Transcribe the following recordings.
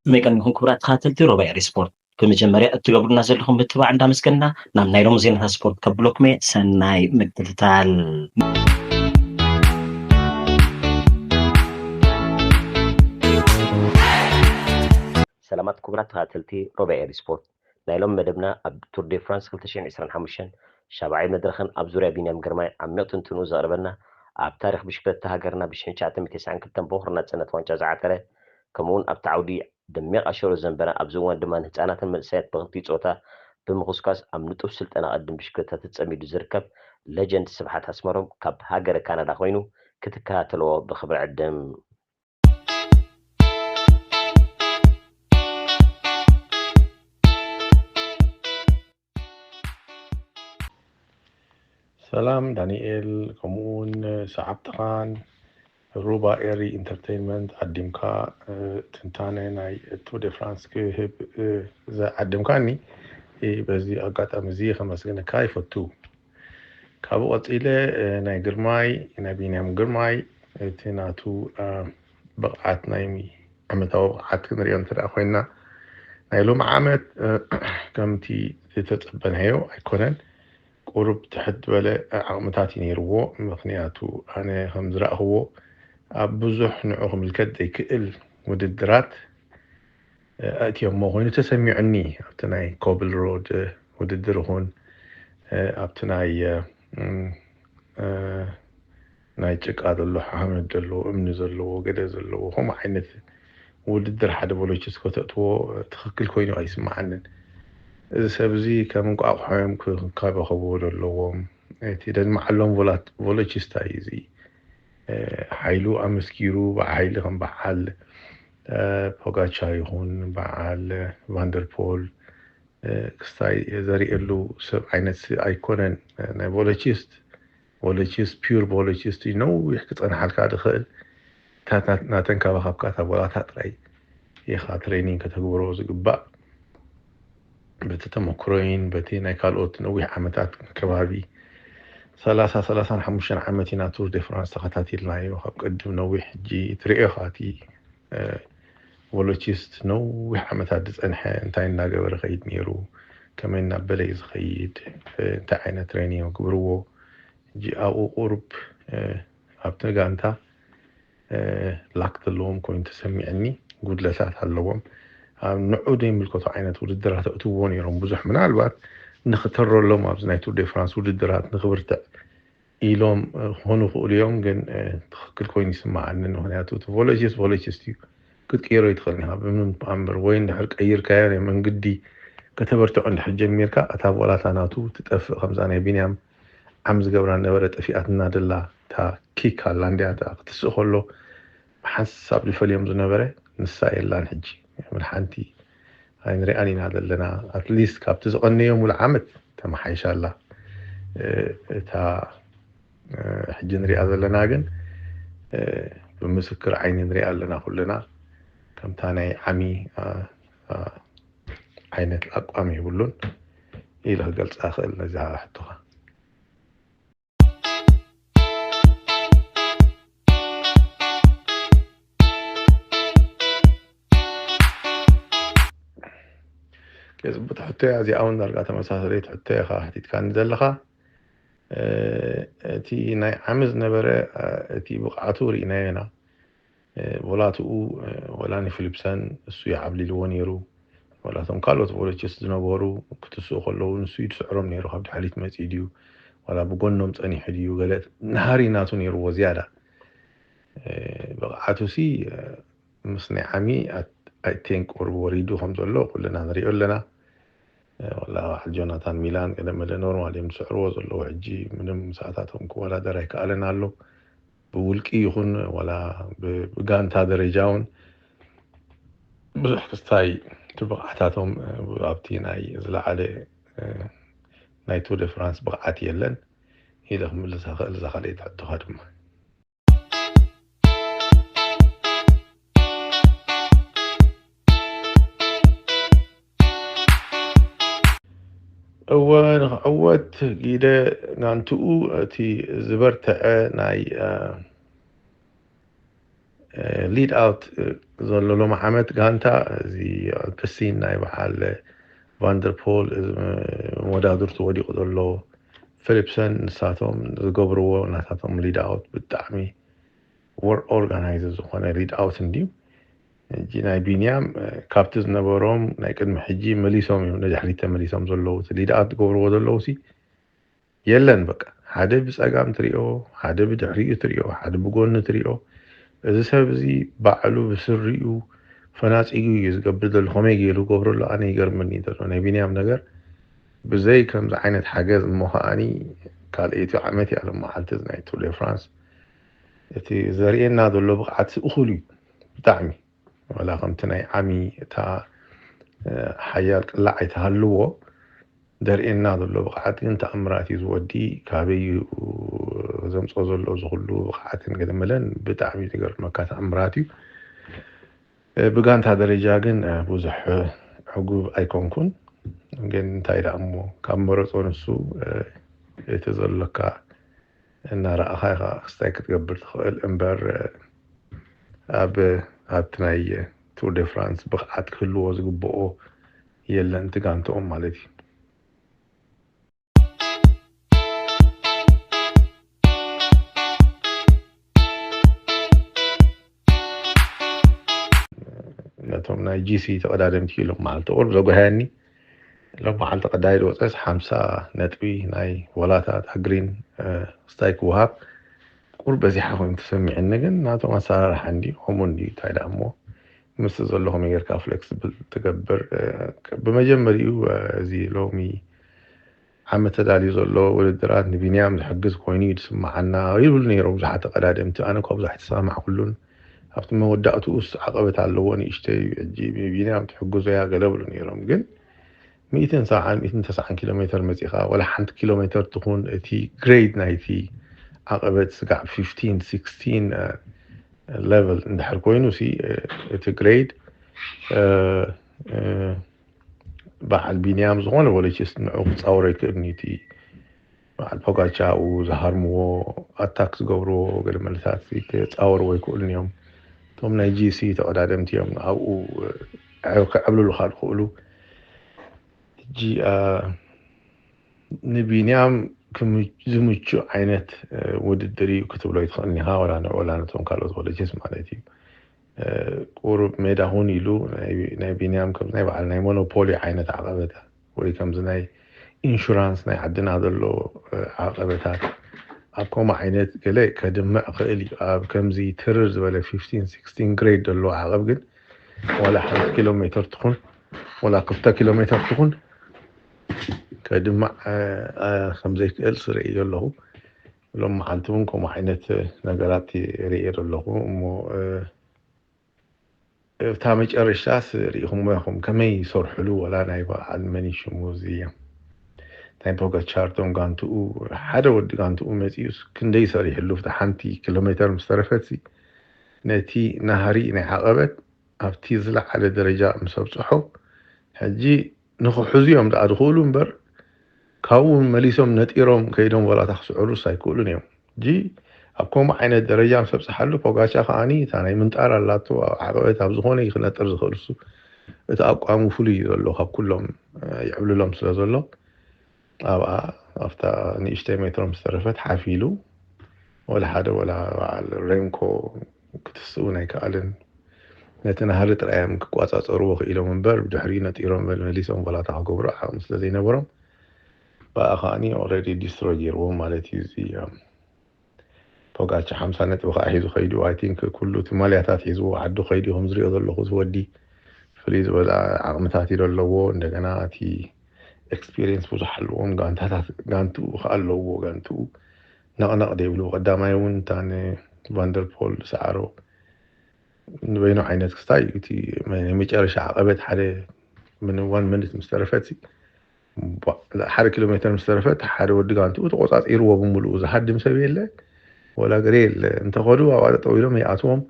መቀኒኹም ክቡራት ተኸታተልቲ ሮባ ኤሪ ስፖርት፣ ብመጀመርያ እትገብሩና ዘለኹም ምትባዕ እንዳመስገንና ናብ ናይ ሎም ዜናታት ስፖርት ከብሎኩም እየ። ሰናይ ምክትታል። ሰላማት ክቡራት ተኸታተልቲ ሮባ ኤሪ ስፖርት፣ ናይ ሎም መደብና ኣብ ቱር ዴ ፍራንስ ክልተ ሽሕን ዕስራን ሓሙሽተን ሻብዓይ መድረኽን ኣብ ዙርያ ቢንያም ግርማይ ዓሚቕ ትንትንኡ ዘቕርበልና፣ ኣብ ታሪኽ ብሽክለታ ሃገርና ብ ሽሕን ትሽዓተ ሚእትን ተስዓን ክልተን ቦኽሪ ናጽነት ዋንጫ ዝዓተረ፣ ከምኡውን ኣብቲ ዓውዲ ደሚቕ ኣሸሩ ዘንበረ፣ ኣብዚ እዋን ድማ ንህጻናትን መንእሰያት ብኽልቲኡ ጾታ ብምኹስኳስ ኣብ ንጡፍ ስልጠና ቅድም ብሽክለታ ተጸሚዱ ዝርከብ ሌጀንድ ስብሓት ኣስመሮም ካብ ሃገረ ካናዳ ኮይኑ ክትከታተልዎ ብኽብሪ ዕድም። ሰላም ዳንኤል፣ ከምኡውን ሰዓብትኻን ሩባ ኤሪ ኢንተርቴይንመንት ዓዲምካ፣ እ፣ ትንታነ ናይ ቱር ዴ ፍራንስ ክህብ፣ እ፣ ዘዓደምካኒ፣ እ፣ በዚ ኣጋጣሚ እዚ ከመስግነካ ይፈቱ። ካብኡ ቀጺለ፣ እ፣ ናይ ግርማይ፣ ናይ ቢንያም ግርማይ፣ እቲ ናቱ፣ እ፣ ብቕዓት ናይ ዓመታዊ ብቕዓት ክንሪኦ እንተ ደኣ ኮይንና፣ ናይ ሎሚ ዓመት፣ እ፣ ከምቲ ዝተጸበናዮ ኣይኮነን። ቁሩብ ትሕት ዝበለ ዓቕምታት እዩ ነይርዎ። ምኽንያቱ ኣነ ከም ዝረኣኽዎ ኣብ ብዙሕ ንዑ ክምልከት ዘይክእል ውድድራት፣ እ፣ ኣእትዮሞ ኮይኑ ተሰሚዑኒ። ኣብቲ ናይ ኮብል ሮድ፣ እ፣ ውድድር ይኹን፣ እ፣ ኣብቲ ናይ፣ እ፣ ም፣ እ፣ ናይ ጭቃ ዘሎ፣ ሓመድ ዘለዎ፣ እምኒ ዘለዎ፣ ገለ ዘለዎ፣ ከምኡ ዓይነት ውድድር ሓደ ቮሎቺስት ከተእትዎ ትኽክል ኮይኑ ኣይስምዓንን። እዚ ሰብ እዚ ከም እንቋቑሖ እዮም ክካበኸብዎ ዘለዎም። እቲ ደድመዓሎም ቮላ-፣ ቮሎቺስታ እዩ እዚ። እ፣ ሓይሉ ኣመስኪሩ ብሓይሊ ከም በዓል፣ እ፣ ፖጋቻ ይኹን በዓል ቫንደርፖል፣ እ፣ ክስታይ ዘርእየሉ ሰብ ዓይነት ሲ-፣ ኣይኮነን። እ፣ ናይ ቮሎቺስት፣ ቮሎቺስት፣ ፒውር ቮሎቺስት እዩ። ነዊሕ ክጸንሓልካ ዝኽእል፣ እታ ናት-፣ ናተን ካባኻብካ እታ ቦላታ ጥራይ ኢኻ ትሬኒንግ ከተግብሮ ዝግባእ። በቲ ተመክሮይን በቲ ናይ ካልኦት ነዊሕ ዓመታት ከባቢ ሰላሳ፣ ሰላሳን ሓሙሽተን ዓመት ኢና ቱር ዴ ፍራንስ ተኸታቲልናዮ። ካብ ቅድም ነዊሕ ሕጂ ትርእዮ ኢኻ እቲ፣ እ፣ ቮሎቺስት ነዊሕ ዓመታት ዝጸንሐ እንታይ እናገበረ ከይድ ነይሩ፣ ከመይ እናበለ እዩ ዝኸይድ፣ እ፣ እንታይ ዓይነት ትሬኒንግ የግብርዎ። ሕጂ ኣብኡ ቁሩብ፣ እ፣ ኣብቲ ጋንታ፣ እ፣ ላክ ዘለዎም ኮይኑ ተሰሚዕኒ፣ ጉድለታት ኣለዎም። ኣብ ንዑ ዘይምልከቶ ዓይነት ውድድራት ኣእትውዎ ነይሮም። ብዙሕ ምናልባት ንኽተረሎም ኣብዚ ናይ ቱር ዴ ፍራንስ ውድድራት ንኽብርትዕ ኢሎም፣ እ፣ ክኾኑ ይኽእሉ እዮም፣ ግን፣ እ፣ ትኽክል ኮይኑ ይስምዓኒ። ምኽንያቱ እቲ ቮሎቺስት ቮሎቺስት እዩ። ክትቅይሮ ኣይትኽእልን ኢኻ። ብምንም ተኣምር። ወይ እንድሕር ቀይርካዮ ናይ መንግዲ ከተበርትዖ እንድሕር ጀሚርካ፣ እታ ቦላታ ናቱ ትጠፍእ። ከምዛ ናይ ቢንያም ዓም ዝገብራ ነበረ ጠፊኣትና ደላ፣ እታ ኪክ ኣላ እንድያ፣ እታ ክትስእ ከሎ ብሓንሳብ ዝፈልዮም ዝነበረ፣ ንሳ የላን ሕጂ። ምን ሓንቲ ኣይንሪኣን ኢና ዘለና። ኣትሊስት ካብቲ ዝቐነዮ ሙሉእ ዓመት ተመሓይሻ ኣላ። እ፣ እታ፣ እ፣ ሕጂ ንሪኣ ዘለና ግን፣ እ፣ ብምስክር ዓይኒ ንሪኣ ኣለና ኩልና። ከምታ ናይ ዓሚ፣ እ፣ እ፣ ዓይነት ኣቋም የብሉን ኢለ ክገልጻ እኽእል ነዛ ሕቶኻ። ጽቡቅ ሕቶ እያ እዚኣ እውን ዳርጋ ተመሳሰለይቲ ሕቶ ኢኻ ሕቲትካኒ ዘለኻ። እ፣ እቲ ናይ ዓሚ ዝነበረ፣ እ፣ እቲ ብቕዓቱ ርኢናዮ ኢና። እ፣ ወላ እቲኡ፣ እ፣ ወላ ንፊሊፕሰን እሱ ይዓብሊልዎ ነይሩ። ወላ እቶም ካልኦት ቮሎቺስት ዝነበሩ ክትስኡ ከለዉ ንሱ እዩ ዝስዕሮም ነይሩ። ካብ ድሕሪት መጺኡ ድዩ፣ ወላ ብጎኖም ጸኒሑ ድዩ፣ ገለ ናህሪ ናቱ ነይርዎ ዝያዳ። እ፣ ብቕዓቱሲ፣ እ፣ ምስ ናይ ዓሚ ኣት-፣ ኣይ ቲንክ ቁሩብ ወሪዱ ከም ዘሎ ኩልና ንሪኦ ኣለና። እ፣ ወላ በዓል ጆናታን ሚላን ቀደም መለ ኖርማል እዮም ዝስዕርዎ ዘለዉ። ሕጂ ምንም ምሳታቶም ክወዳደር ኣይከኣለን ኣሎ። ብውልቂ ይኹን ወላ ብ-፣ ብጋንታ ደረጃ እውን ብዙሕ ክስታይ እቲ ብቕዓታቶም፣ እ፣ ኣብቲ ናይ ዝለዓለ፣ እ፣ ናይ ቱር ደ ፍራንስ ብቕዓት የለን ኢለ ክምልሳ ክእል እዛ ካልኣይቲ ሕቶኻ ድማ። እወ፣ ንኽዕወት ጊደ ጋንትኡ እቲ ዝበርትዐ ናይ፣ እ፣ ሊድ ኣውት ዘሎ ሎሚ ዓመት ጋንታ እዚ ክሲን ናይ በዓል ቫንደርፖል፣ መወዳድርቱ ወዲቑ ዘሎ ፊሊፕሰን፣ ንሳቶም ዝገብርዎ ናታቶም ሊድ ኣውት ብጣዕሚ ወር ኦርጋናይዝ ዝኾነ ሊድ ኣውት እንድዩ። ሕጂ ናይ ቢንያም ካብቲ ዝነበሮም ናይ ቅድሚ ሕጂ መሊሶም እዮም ንድሕሪት ተመሊሶም ዘለዉ። እቲ ሊድ ኣውት ዝገብርዎ ዘለዉ ሲ የለን። በቃ ሓደ ብጸጋም ትሪኦ፣ ሓደ ብድሕሪኡ ትሪኦ፣ ሓደ ብጎኒ ትሪኦ። እዚ ሰብ እዚ ባዕሉ ብስሪኡ ፈናጺጉ እዩ ዝገብር ዘሎ። ከመይ ገይሩ ገብረሉ ኣነ ይገርመኒ ዘሎ ናይ ቢንያም ነገር። ብዘይ ከምዚ ዓይነት ሓገዝ እሞ ከኣኒ ካልኣይቲ ዓመት እያ ሎም መዓልቲ ናይ ቱር ደ ፍራንስ። እቲ ዘርእየና ዘሎ ብቕዓት እኹል እዩ ብጣዕሚ። ዋላ ከምቲ ናይ ዓሚ እታ ሓያል ቅላዕ ኣይተሃልዎ፣ ዘርእየና ዘሎ ብቕዓት ግን ተኣምራት እዩ። ዝወዲ ካበይ ዘምፅኦ ዘሎ እዚ ኩሉ ብቕዓትን ገለመለን ብጣዕሚ ዝገርመካ ተኣምራት እዩ። ብጋንታ ደረጃ ግን ብዙሕ ዕጉብ ኣይኮንኩን። ግን እንታይ ደኣ እሞ ካብ መረፆ ንሱ እቲ ዘሎካ እናረኣኻ ኢኻ ክስታይ ክትገብር ትኽእል እምበር ኣብ ኣብቲ ናይ ቱር ደ ፍራንስ ብቕዓት ክህልዎ ዝግብኦ የለን እቲ ጋንትኦም ማለት እዩ። ነቶም ናይ ጂሲ ተቐዳደምቲ ኢሎም መዓልቲ ቁርብ ዘጓህያኒ ሎም መዓልቲ ቀዳይ ዝወፀስ ሓምሳ ነጥቢ ናይ ወላታት ኣግሪን ስታይ ክወሃብ ቁር በዚሓ ኮይኑ ተሰሚዕኒ። ግን ናቶም ኣሰራርሓ እንዲ ከምኡ እንዲ እንታይ ደኣ እሞ ምስ ዘለኹም ጌርካ ፍሌክስብል ትገብር። ብመጀመሪኡ እዚ ሎሚ ዓመት ተዳልዩ ዘሎ ውድድራት ንቢንያም ዝሕግዝ ኮይኑ እዩ ዝስምዓና ይብሉ ነይሮም ብዙሓት ተቐዳደምቲ። ኣነ እኳ ብዙሕ ኣይተሰማማዕኩሉን። ኣብቲ መወዳእትኡስ ዓቐበት ኣለዎ ንእሽተይ እዩ። ሕጂ ቢንያም ትሕግዞ እያ ገለ ብሉ ነይሮም። ግን ሚእትን ሰብዓን ሚእትን ተስዓን ኪሎ ሜተር መጺኻ ወላ ሓንቲ ኪሎ ሜተር ትኹን እቲ ግሬድ ናይቲ ዓቐበት ስጋዕ ፊፍቲን ሲክስቲን ሌቨል እንድሕር ኮይኑ ሲ እቲ ግሬድ በዓል ቢንያም ዝኾነ ቮለቺስት ንዑ ክጻወሮ ኣይክእልን እዩ። እቲ በዓል ፖጋቻ ኣብኡ ዝሃርምዎ ኣታክ ዝገብርዎ ገለ መለታት ክጻወርዎ ኣይክእሉን እዮም። እቶም ናይ ጂሲ ተቐዳደምቲ እዮም ኣብኡ ክዕብልሉኻ ዝኽእሉ። ሕጂ ንቢንያም ዝምቹ ዓይነት ውድድር እዩ ክትብሎ ይትኽእል ኢኻ። ወላ ንዑ ወላ ነቶም ካልኦት ኮሌጅስ ማለት እዩ። ቁሩብ ሜዳ ሁን ኢሉ ናይ ቢንያም ከም ናይ በዓል ናይ ሞኖፖሊ ዓይነት ዓቐበት ወይ ከምዚ ናይ ኢንሹራንስ ናይ ዓድና ዘሎ ዓቐበታት ኣብ ከምኡ ዓይነት ገለ ከድምዕ ክእል እዩ። ኣብ ከምዚ ትርር ዝበለ ፊፍቲን ሲክስቲን ግሬድ ዘለዎ ዓቐብ ግን ዋላ ሓንቲ ኪሎ ሜተር ትኹን ዋላ ክልተ ኪሎ ሜተር ትኹን ከድምዕ ከም ዘይክእል ርእየ ኣለኹ። ሎም መዓልቲ እውን ከምኡ ዓይነት ነገራት ርእየ ኣለኹ እሞ እታ መጨረሽታስ ርኢኹምዎ ኢኹም ከመይ ይሰርሕሉ። ወላ ናይ በዓል መን እዩ ሽሙ እዚ ናይ ፖጋቻር ቶም ጋንትኡ ሓደ ወዲ ጋንትኡ መፂኡስ ክንደይ ሰሪሕሉ። ብታ ሓንቲ ኪሎ ሜተር ምስ ተረፈት ነቲ ናህሪ ናይ ዓቐበት ኣብቲ ዝለዓለ ደረጃ ምስ ኣብፅሖ ሕጂ ንኽሕዙ እዮም ደኣ ዝኽእሉ እምበር ካብኡ መሊሶም ነጢሮም ከይዶም ወላታ ክስዕሩስ ኣይክእሉን እዮም። ሕጂ ኣብ ከምኡ ዓይነት ደረጃ ምስ ኣብፅሓሉ ፖጋቻ ከዓኒ እታ ናይ ምንጣር ኣላቶ ኣብ ዓቐበት ኣብ ዝኾነ እዩ ክነጥር ዝኽእል እሱ እቲ ኣቋሙ ፍሉይ እዩ ዘሎ ካብ ኩሎም ይዕብልሎም ስለ ዘሎ ኣብኣ ኣብታ ንእሽተይ ሜትሮ ምስ ተረፈት ሓፍ ኢሉ ወላ ሓደ ወላ በዓል ሬምኮ ክትስኡ ኣይከኣልን። ነቲ ናህሪ ጥራይ እዮም ክቋፃፀርዎ ክኢሎም እምበር ብድሕሪኡ ነጢሮም መሊሶም ወላታ ክገብሩ ዓቕሚ ስለ ዘይነበሮም ብኣ ከዓኒ ኦልሬዲ ዲስትሮይ ገይርዎም ማለት እዩ። እዚ ፖጋቻ ሓምሳ ነጥቢ ከዓ ሒዙ ከይዱ ኣይ ቲንክ ኩሉ እቲ ማልያታት ሒዝዎ ዓዱ ከይዱ ከም ዝሪኦ ዘለኹ እቲ ወዲ ፍልይ ዝበለ ዓቕምታት እዩ ዘለዎ። እንደገና እቲ ኤክስፒሪየንስ ብዙሕ ኣለዎም ጋንታታት ጋንትኡ ከዓ ኣለዎ። ጋንትኡ ነቕነቕ ደይብሉ ቀዳማይ እውን እታ ንቫንደርፖል ዝሰዓሮ ንበይኑ ዓይነት ክስታይ እቲ ናይ መጨረሻ ዓቐበት ሓደ ምን ዋን ሚኒት ምስ ተረፈት ሓደ ኪሎ ሜተር ምስ ተረፈት ሓደ ወዲ ጋንትኡ ተቆፃፂርዎ ብምሉኡ ዝሃድም ሰብ የለ ወላ ገለ የለ። እንተኸዱ ኣብኣ ጠጠው ኢሎም ይኣትዎም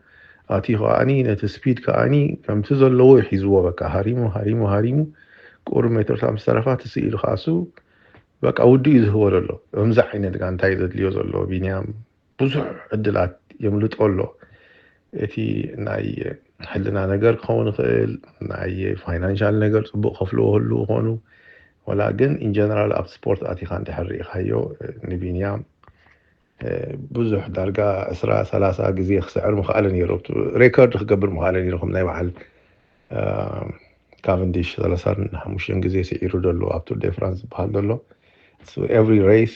ኣትዩ ከዓኒ ነቲ ስፒድ ከዓኒ ከምቲ ዘለዎ ይሒዝዎ በቃ ሃሪሙ ሃሪሙ ሃሪሙ ቁሩብ ሜትሮታት ምስ ተረፋ ትስእ ኢሉ ከኣሱ በቃ ውዱ እዩ ዝህቦ ዘሎ። ከምዚ ዓይነት ጋንታ እዩ ዘድልዮ ዘሎ ቢንያም ብዙሕ ዕድላት የምልጦ ኣሎ። እቲ ናይ ሕልና ነገር ክኸውን ይኽእል፣ ናይ ፋይናንሻል ነገር ጽቡቕ ከፍልዎ ህሉ ይኾኑ። ወላ ግን ኢንጀነራል ኣብ ስፖርት ኣቲኻ እንድሕር ርኢኻዮ፣ ንቢንያም ብዙሕ ዳርጋ ዕስራ ሰላሳ ግዜ ክስዕር ምኽኣለ ነይሩ። ሬከርድ ክገብር ምኽኣለ ነይሩ። ከም ናይ በዓል ካቨንዲሽ ሰላሳን ሓሙሽተን ግዜ ስዒሩ ዘሎ ኣብ ቱር ደ ፍራንስ ዝበሃል ዘሎ ኤቭሪ ሬስ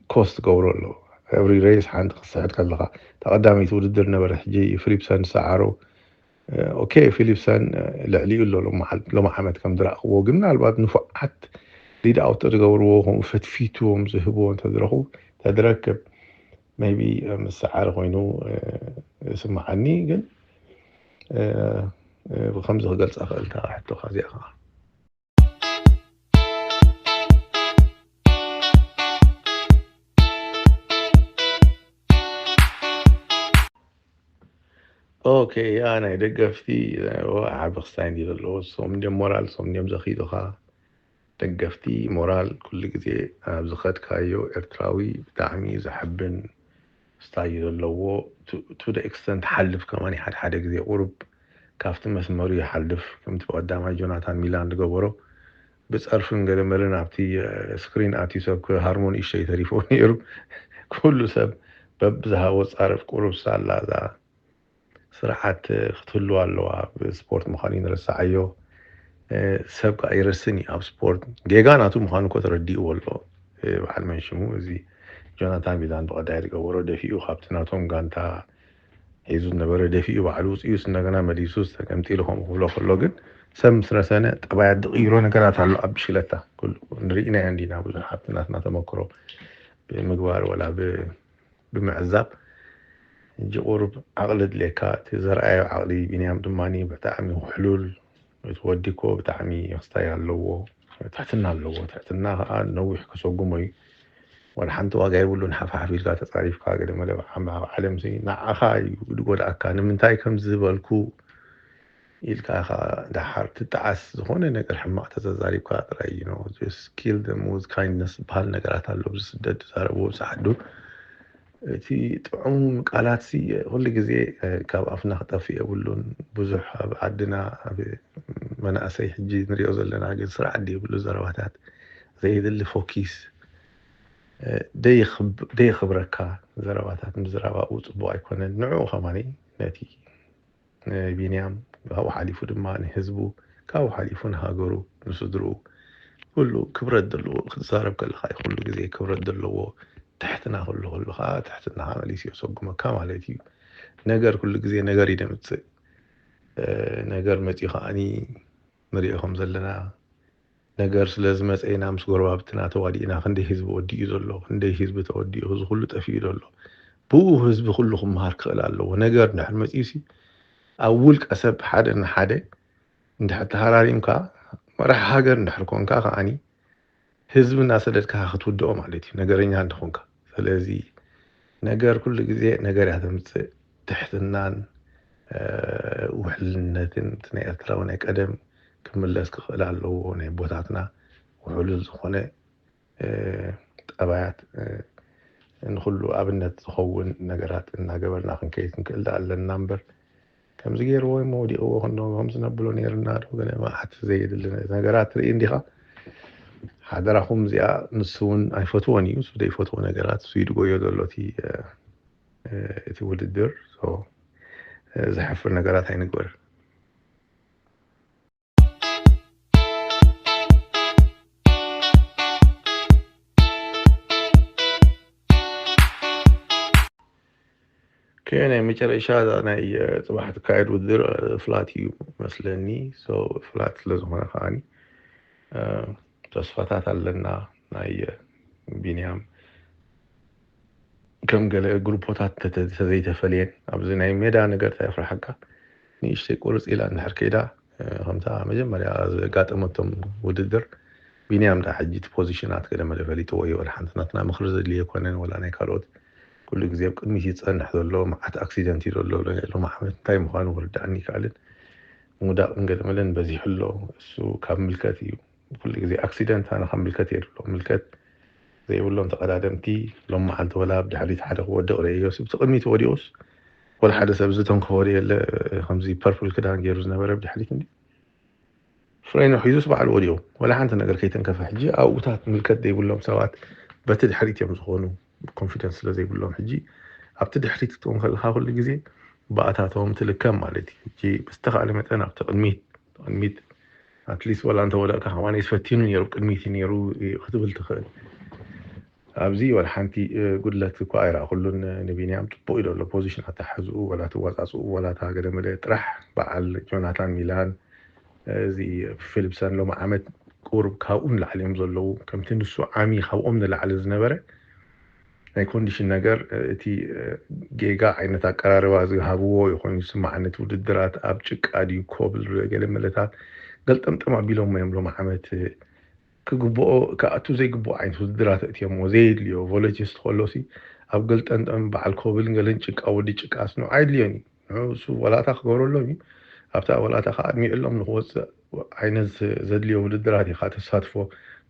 ኮስት ገብሮ ኣሎ። ኤቭሪ ሬስ ሓንቲ ክትስሕት ከለኻ፣ ተቐዳሚት ውድድር ነበረ። ሕጂ ፊሊፕሰን ዝሰዓሮ። ኦኬ፣ ፊሊፕሰን ልዕሊኡ ኣሎ። ሎም ዓመት ከም ዝረእኽዎ ግን ምናልባት ንፉዓት ሊድ ኣውት ዝገብርዎ ከምኡ ፈትፊትዎም ዝህብዎ እንተዝረኽቡ ተዝረክብ ቢ ምስ ሰዓረ ኮይኑ ይስምዓኒ። ግን ብከምዚ ክገልፃ ክእል እታ ሕቶካ እዚኣ ከዓ ኦኬ፣ ያ ናይ ደገፍቲ ዓቢ ክስታይ እንዲ ዘለዎ ሶም እንዲዮም ሞራል ሶም እንዲዮም ዘኺዱኻ። ደገፍቲ ሞራል ኩሉ ግዜ ኣብ ዝኸድካዮ ኤርትራዊ ብጣዕሚ ዘሐብን ስታይ እዩ ዘለዎ። ቱ ደ ኤክስተንት ሓልፍ ከማን ሓደ ሓደ ግዜ ቁሩብ ካብቲ መስመሩ ይሓልፍ። ከምቲ ብቐዳማይ ጆናታን ሚላን ዝገበሮ ብጸርፍን ገለመልን ኣብቲ ስክሪን ኣትዩ ሰብ ሃርሞን እሸይ ተሪፎ ነይሩ። ኩሉ ሰብ በብዝሃቦ ጻረፍ ቁሩብ ሳላ እዛ ስርዓት ክትህልዋ ኣለዋ። ኣብ ስፖርት ምዃኑ ይንረስዓዮ። ሰብ ከዓ ይረስን እዩ ኣብ ስፖርት። ጌጋ ናቱ ምዃኑ እኮ ተረዲእዎ ኣሎ። በዓል መንሽሙ እዚ ጆናታን ቢላን ብቐዳይ ዝገበሮ ደፊኡ ካብቲ ናቶም ጋንታ ሒዙ ዝነበረ ደፊኡ ባዕሉ ውፅኡ እንደገና መሊሱ ተገምጢሉ ከምኡ ክብሎ ከሎ ግን ሰብ ምስ ረሰነ ጠባያት ዝቕይሮ ነገራት ኣሎ ኣብ ብሽክለታ። ኩሉ ንርኢናዮ እንዲና ብዙሕ ኣብቲ ናትና ተመክሮ ብምግባር ወላ ብምዕዛብ ሕጂ ቁሩብ ዓቕሊ ድሌካ እቲ ዘርኣዮ ዓቕሊ ቢንያም ድማ ብጣዕሚ ውሕሉል እቲ ወዲ እኮ ብጣዕሚ ክስታይ ኣለዎ ትሕትና ኣለዎ ትሕትና ከዓ ነዊሕ ከሰጉሞ እዩ ወላ ሓንቲ ዋጋ የብሉን ሓፍሓፍ ኢልካ ተፃሪፍካ ገለ መለ ዓለም ንዓኻ እዩ ዝጎድኣካ ንምንታይ ከምዚ ዝበልኩ ኢልካ ኢኻ ደሓር ትጠዓስ ዝኾነ ነገር ሕማቕ ተተዛሪብካ ጥራይ you know just kill them with kindness ዝበሃል ነገራት ኣሎ ኣብዚ ስደት ዝዛረብዎ ምስ ዓዱ እቲ ጥዑም ቃላት ሲ ኩሉ ግዜ ካብ ኣፍና ክጠፍእ የብሉን ብዙሕ ኣብ ዓድና ኣብ መናእሰይ ሕጂ ንሪኦ ዘለና ግን ስራሕ ድየብሉ ዘረባታት ዘየድሊ ፎኪስ ደይኽብረካ ዘረባታት ምዝራብ ኣብኡ ፅቡቅ ኣይኮነን ንዕኡ ከማኒ ነቲ ቢንያም ካብኡ ሓሊፉ ድማ ንህዝቡ ካብኡ ሓሊፉ ንሃገሩ ንስድርኡ ኩሉ ክብረት ዘለዎ ክትዛረብ ከለካ እዩ ኩሉ ግዜ ክብረት ዘለዎ ትሕትና ኩሉ ኩሉ ከዓ ትሕትና መሊስ የሰጉመካ ማለት እዩ ነገር ኩሉ ግዜ ነገር እዩ ደምፅእ ነገር መፂኡ ከዓኒ ንሪኦ ከም ዘለና ነገር ስለ ዝመፀ ኢና ምስ ጎረባብትና ተዋዲእና ክንደይ ህዝቢ ወዲኡ ዘሎ ክንደይ ህዝቢ ተወዲኡ እዚ ኩሉ ጠፊኡ ዘሎ ብኡ ህዝቢ ኩሉ ክመሃር ክኽእል ኣለዎ ነገር እንድሕር መፂኡ ሲ ኣብ ውልቀ ሰብ ሓደ ንሓደ እንድሕር ተሃራሪምካ መራሕ ሃገር እንድሕር ኮንካ ከዓኒ ህዝቢ እናሰደድካ ክትውድኦ ማለት እዩ ነገረኛ እንተኾንካ ስለዚ ነገር ኩሉ ግዜ ነገር እያ ተምፅእ ትሕትናን ውሕልነትን ናይ ኤርትራዊ ናይ ቀደም ክምለስ ክኽእል ኣለዎ ናይ ኣቦታትና ውሕሉል ዝኾነ ጠባያት ንኩሉ ኣብነት ዝኸውን ነገራት እናገበርና ክንከይድ ክንክእል ኣለና እምበር ከምዚ ገይርዎ እሞ ወዲቕዎ ክንዶ ከምዚ ነብሎ ነይርና ዶ ገለ መዓት ዘየድሊ ነገራት ትርኢ እንዲኻ ሓደራኹም እዚኣ ንሱ እውን ኣይፈትዎን እዩ እሱ ዘይፈትዎ ነገራት እሱ ይድጎዮ ዘሎ እቲ እቲ ውድድር ዘሕፍር ነገራት ኣይንግበር ከ ናይ መጨረሻ ናይ ፅባሕ ትካየድ ውድድር ፍላት እዩ መስለኒ ፍላት ስለዝኾነ ከዓኒ ተስፋታት ኣለና ናይ ቢንያም ከም ገለ ግሩፖታት ተዘይተፈልየን ኣብዚ ናይ ሜዳ ነገር ተፍርሓካ ንእሽተይ ቁርፅ ኢላ እንድሕር ከይዳ ከምታ መጀመርያ ዘጋጠመቶም ውድድር ቢንያም ዳ ሕጂ እቲ ፖዚሽናት ገለ መለ ፈሊጥዎ እዩ ወላ ሓንቲ ናትና ምኽሪ ዘድልዮ ኣይኮነን ወላ ናይ ካልኦት ኩሉ ግዜ ኣብ ቅድሚት ይፀንሕ ዘሎ መዓት ኣክሲደንት እዩ ዘሎ ሎም ዓመት እንታይ ምዃኑ ክርዳእኒ ይከኣልን ምውዳቕን ገለ መለን በዚሑ ኣሎ እሱ ካብ ምልከት እዩ ኩሉ ግዜ ኣክሲደንት ኣነ ካብ ምልከት እየ ዝብሎ ምልከት ዘይብሎም ተቐዳደምቲ ሎም መዓልቲ ወላ ብድሕሪት ሓደ ክወድቕ ርእዮስ ብቲ ቅድሚት ወዲቑስ ወላ ሓደ ሰብ ዝተንከፎ የለ። ከምዚ ፐርፕል ክዳን ገይሩ ዝነበረ ብድሕሪት እንዲ ፍሬኑ ሒዙስ ባዕሉ ወዲቑ። ወላ ሓንቲ ነገር ከይተንከፈ ሕጂ ኣብኡታት ምልከት ዘይብሎም ሰባት በቲ ድሕሪት እዮም ዝኾኑ። ኮንፊደንስ ስለ ዘይብሎም ሕጂ ኣብቲ ድሕሪት ክትኮን ከለካ ኩሉ ግዜ ብኣታቶም ትልከም ማለት እዩ። ሕጂ ብዝተኻእለ መጠን ኣብቲ ቅድሚት ቅድሚት ኣትሊስት ወላ እንተወደቕካ ከማን ፈቲኑ ነይሩ ቅድሚት እዩ ነይሩ ክትብል ትኽእል። ኣብዚ ወላ ሓንቲ ጉድለት እኳ ኣይረኣኹሉን። ንቢንያም ፅቡቅ እዩ ዘሎ ፖዚሽን ኣተሓሕዝኡ ወላ ትወፃፅኡ ወላ እታ ገለ መለ ጥራሕ በዓል ጆናታን ሚላን እዚ ፊሊፕሰን ሎሚ ዓመት ቁሩብ ካብኡ ንላዕሊ እዮም ዘለዉ። ከምቲ ንሱ ዓሚ ካብኦም ንላዕሊ ዝነበረ ናይ ኮንዲሽን ነገር እቲ ጌጋ ዓይነት ኣቀራርባ ዝሃብዎ ይኾን ዝስማዓኒ። እቲ ውድድራት ኣብ ጭቃ ድዩ ኮብል ገለ መለታት ገልጠምጠም ኣቢሎም እዮም ሎም ዓመት ክግብኦ ክኣቱ ዘይግብኦ ዓይነት ውድድራት እትዮሞ ዘየድልዮ ቮለቲስ ከሎሲ ኣብ ገልጠምጠም በዓል ኮብልን ገለን ጭቃ ወዲ ጭቃ ስኖ ኣይድልዮን እዩ። ንሱ ወላታ ክገብረሎም እዩ። ኣብታ ወላታ ከዓ ኣድሚዕሎም ንክወፅእ ዓይነት ዘድልዮ ውድድራት ኢኻ ተሳትፎ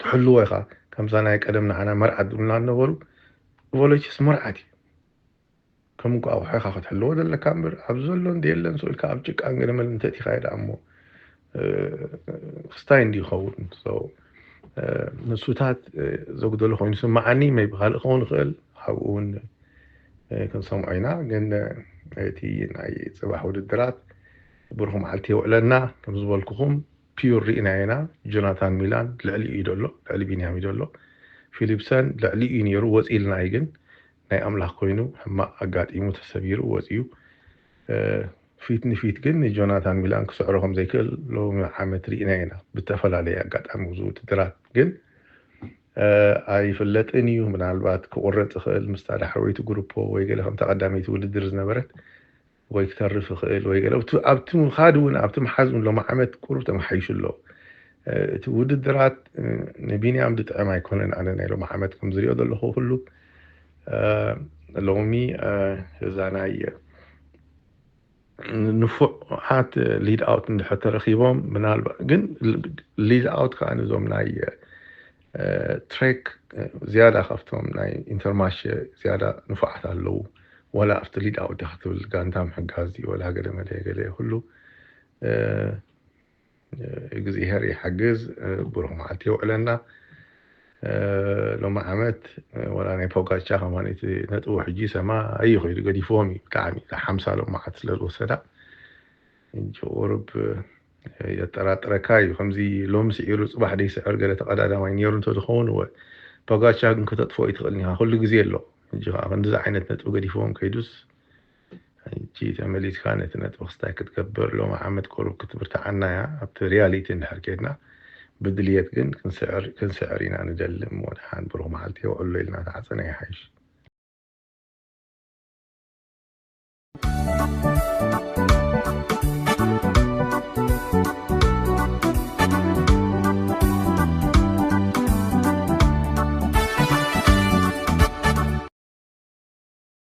ትሕልዎ ኢኻ። ከምዛ ናይ ቀደም ንዓና መርዓት ዝብሉና ነበሩ። ቮለቲስ መርዓት እዩ። ከም እንኳ ኣቑሑ ኢኻ ክትሕልዎ ዘለካ እምበር ኣብ ዘሎ እንደ የለን ስኢልካ ኣብ ጭቃ ገለመል እንተእቲኻ እየ ደኣ እሞ ክስታይ እንዲ ይኸውን። ንሱታት ዘጉደሎ ኮይኑ ስምዓኒ መይ ብካልእ ክኸውን ይኽእል። ካብኡ እውን ክንሰምዖ ኢና። ግን እቲ ናይ ፅባሕ ውድድራት ብሩኽ መዓልቲ የውዕለና። ከም ዝበልኩኹም ፒዩር ርኢና ኢና። ጆናታን ሚላን ልዕሊ እዩ ደሎ ልዕሊ ቢንያም እዩ ደሎ። ፊሊፕሰን ልዕሊ እዩ ነይሩ ወፂ ኢልና እዩ ግን ናይ ኣምላኽ ኮይኑ ሕማቕ ኣጋጢሙ ተሰቢሩ ወፂኡ። ፊት ንፊት ግን ንጆናታን ሚላን ክስዕሮ ከም ዘይክእል ሎሚ ዓመት ርኢና ኢና። ብተፈላለየ ኣጋጣሚ ውድድራት ግን ኣይፍለጥን እዩ። ምናልባት ክቁረፅ ይኽእል ምስታ ዳሕረወይቲ ግሩፖ ወይ ገለ ከምታ ቀዳመይቲ ውድድር ዝነበረት ወይ ክተርፍ ይኽእል ወይ ገለ ኣብቲ ምኻድ እውን ኣብቲ ምሓዝ እውን ሎሚ ዓመት ቁሩብ ተመሓይሹ ኣሎ። እቲ ውድድራት ንቢንያም ዝጥዕም ኣይኮነን። ኣነ ናይ ሎሚ ዓመት ከም ዝሪኦ ዘለኹ ኩሉ ሎሚ እዛ ናይ ንፉዓት ሊድ ኣውት እንድሕር ተረኪቦም ምናልባት ግን ሊድ ኣውት ከዓ ንዞም ናይ ትሬክ ዝያዳ ካብቶም ናይ ኢንተርማሸ ዝያዳ ንፉዓት ኣለዉ። ዋላ ኣብቲ ሊድ ኣውት ዲኻ ትብል ጋንታ ምሕጋዝ ድዩ ወላ ገለ መለ ገለ ኩሉ እግዚኣብሄር ይሓግዝ። ብሩኽ መዓልቲ የውዕለና። ሎሚ ዓመት ወላ ናይ ፖጋቻ ከማን እቲ ነጥቡ ሕጂ ሰማይ እዩ ከይዱ ገዲፍዎም እዩ። ብጣዕሚ እታ ሓምሳ ሎም መዓት ስለ ዝወሰዳ ሕጂ ቁሩብ የጠራጥረካ እዩ። ከምዚ ሎም ስዒሩ ፅባሕ ደይስዕር ገለ ተቐዳዳማይ ነይሩ እንተዝኸውን እወ ፖጋቻ ግን ከተጥፍኦ ኣይትኽእልን ኢኻ። ኩሉ ግዜ ኣሎ። ሕጂ ከዓ ክንዲዚ ዓይነት ነጥቢ ገዲፍዎም ከይዱስ ሕጂ ተመሊስካ ነቲ ነጥቢ ክስታይ ክትገብር ሎም ዓመት ቁሩብ ክትብርትዓና እያ። ኣብቲ ሪያሊቲ እንድሕር ከድና ብድልየት ግን ክንስዕር ኢና ንደሊ እሞ ደሓን ብሩኽ መዓልቲ የውዕሎ ኢልና ተዓፀና ይሓይሽ።